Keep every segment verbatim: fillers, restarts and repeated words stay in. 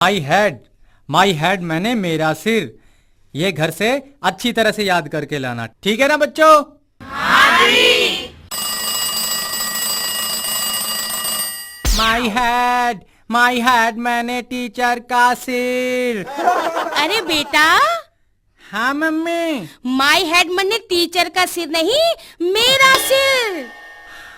My head, my head मैंने मेरा सिर। ये घर से अच्छी तरह से याद करके लाना, ठीक है ना बच्चों? My head, my head मैंने टीचर का सिर। अरे बेटा। हाँ मम्मी। My head मैंने टीचर का सिर नहीं, मेरा सिर।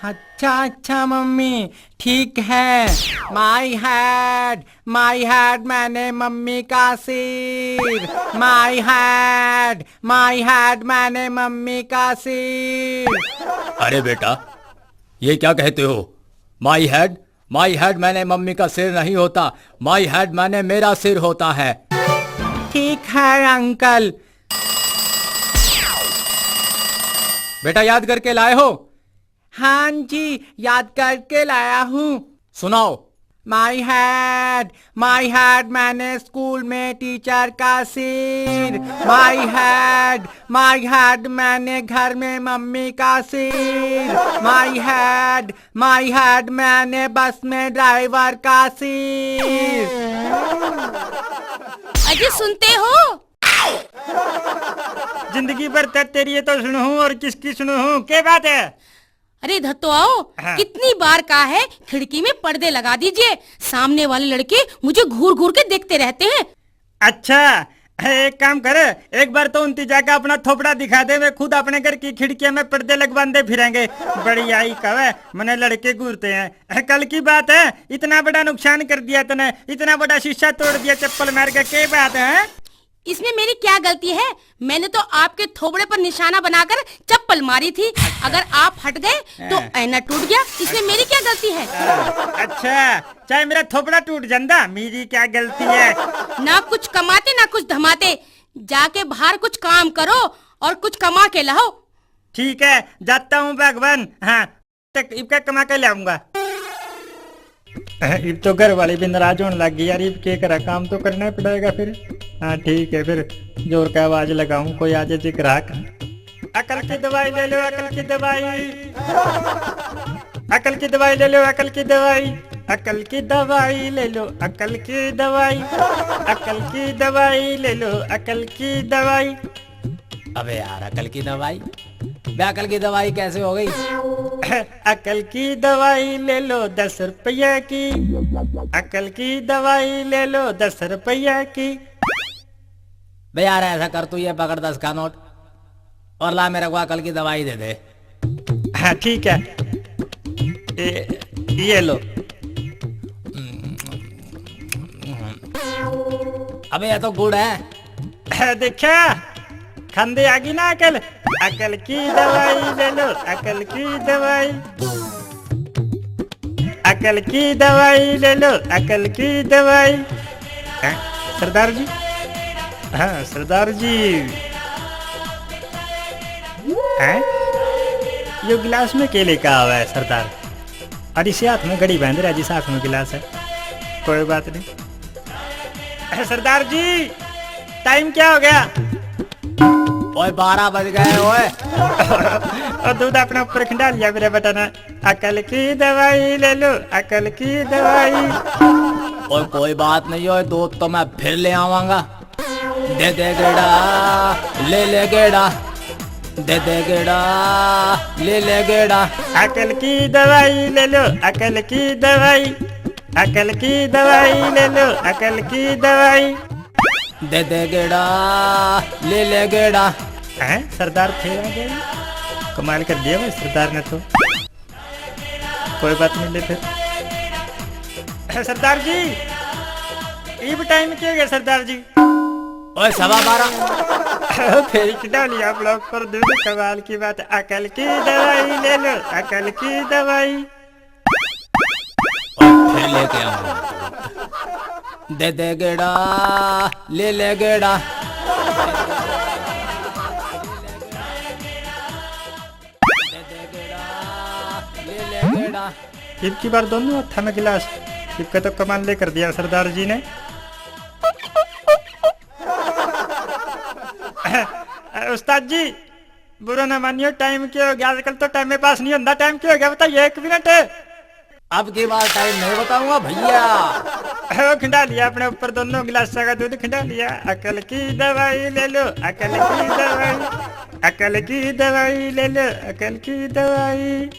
अच्छा अच्छा मम्मी, ठीक है। My head, my head मैंने मम्मी का सिर। My head, my head मैंने मम्मी का सिर। अरे बेटा, ये क्या कहते हो? My head, my head मैंने मम्मी का सिर नहीं होता, my head मैंने मेरा सिर होता है। ठीक है अंकल। बेटा, याद करके लाए हो? हाँ जी, याद करके लाया हूँ। सुनाओ। My head, my head मैंने स्कूल में टीचर का सिर। My head, my head मैंने घर में मम्मी का सिर। My head, my head मैंने बस में ड्राइवर का सिर। अजी, सुनते हो? जिंदगी भर तक तेरी ये तो सुनूं और किसकी सुनूं, के बात है? अरे इधर तो आओ। हाँ। कितनी बार कहा है खिड़की में पर्दे लगा दीजिए, सामने वाले लड़के मुझे घूर घूर के देखते रहते हैं। अच्छा, एक काम कर, एक बार तो उनती जाके अपना थोपड़ा दिखा दे, वे खुद अपने घर की खिड़कियां में पर्दे लगवाते फिरेंगे। बड़ी आई कवे, मने लड़के घूरते हैं। कल की बात है, इतना बड़ा नुकसान कर दिया तने, इतना बड़ा शीशा तोड़ दिया चप्पल मार के, के बात है? इसमें मेरी क्या गलती है? मैंने तो आपके थोबड़े पर निशाना बनाकर चप्पल मारी थी। अच्छा। अगर आप हट गए तो हाँ। आईना टूट गया, इसमें मेरी क्या गलती है? अच्छा, चाहे मेरा थोबड़ा टूट जांदा, मेरी क्या गलती है? ना कुछ कमाते ना कुछ धमाते, जाके बाहर कुछ काम करो और कुछ कमा के लाओ। ठीक है, जाता हूँ भगवान। हाँ, तक इब का कमा के लाऊंगा। इब तो घर वाली भी नाराज होने लग गई यार, इब के करा, काम तो करना ही पड़ेगा फिर। हाँ ठीक है, फिर जोर का आवाज लगाऊं, कोई आ जाए जी ग्राहक। अकल की दवाई ले लो, अकल की दवाई। अकल की दवाई ले लो, अकल की दवाई। अकल की दवाई ले लो, अकल की दवाई। अकल की दवाई ले लो, अकल की दवाई। अबे यार, अकल की दवाई, बे अकल की दवाई कैसे हो गई? अकल की दवाई ले लो दस रुपये की, अकल की दवाई ले लो दस रुपये की। बे यार, ऐसा कर, तू ये पकड़ दस का नोट और ला मेरे को अकल की दवाई दे दे। हाँ, ठीक है, ए, ये लो। अबे, ये तो गुड़ है। देखा, खांदे आ गई ना अकल। अकल की दवाई ले लो, अकल की दवाई। अकल की दवाई ले लो, अकल की दवाई। हैं, सरदार जी? हाँ, सरदार जी। हैं? यो गिलास में के लेके आवा है, सरदार? अरे, इसे हाथ में घड़ी बांध रहा, जिस हाथ में गिलास है। कोई बात नहीं। सरदार जी, टाइम क्या हो गया? ओए, बारह बज गए, ओए। और दूध अपने ऊपर खिंडा लिया मेरे बेटा ने। अकल की दवाई ले लो, अकल की दवाई। ओए, कोई बात नहीं, ओए, दूध तो मैं फिर ले आवांगा। दे दे गेड़ा, ले ले गेड़ा, दे दे गेड़ा, ले ले गेड़ा। अकल की दवाई ले लो, अकल की दवाई, अकल की दवाई ले लो, अकल की दवाई। दे दे गेड़ा, ले ले गेड़ा। हैं, सरदार फिर आ गए? कमाल कर दिया भाई सरदार ने तो। कोई बात नहीं, ले फिर। सरदार जी, इब टाइम के हो गया सरदार जी? ओए, सवा बारह। फिर कितना लिया आप लोग पर दूध, कमाल की बात। अकल की दवाई ले लो, अकल की दवाई। ओए, फिर लेके आऊंगा। दे दे गेड़ा, ले ले गेड़ा। इब की बार दोनों हत्था में गिलास। इब का तो कमाल ले कर दिया सरदार जी ने। उस्ताद जी, बुरा ना मानियो, टाइम के हो गया? आजकल तो टाइम में पास नहीं होता। टाइम के हो गया बताइए, एक मिनट। अब की बार टाइम नहीं बताऊंगा भैया। हो खिंडा लिया अपने ऊपर दोनों गिलासा का दूध खिंडा लिया। अकल की दवाई ले लो, अकल की दवाई, अकल की दवाई ले लो, अकल की दवाई,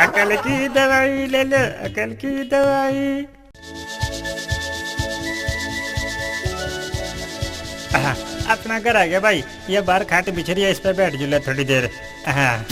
अकल की दवाई ले लो, अकल की दवाई। आहा, अपना घर आ गया भाई। ये बाहर खाट बिछ रही है, इस पे बैठ जुले थोड़ी देर। हाँ।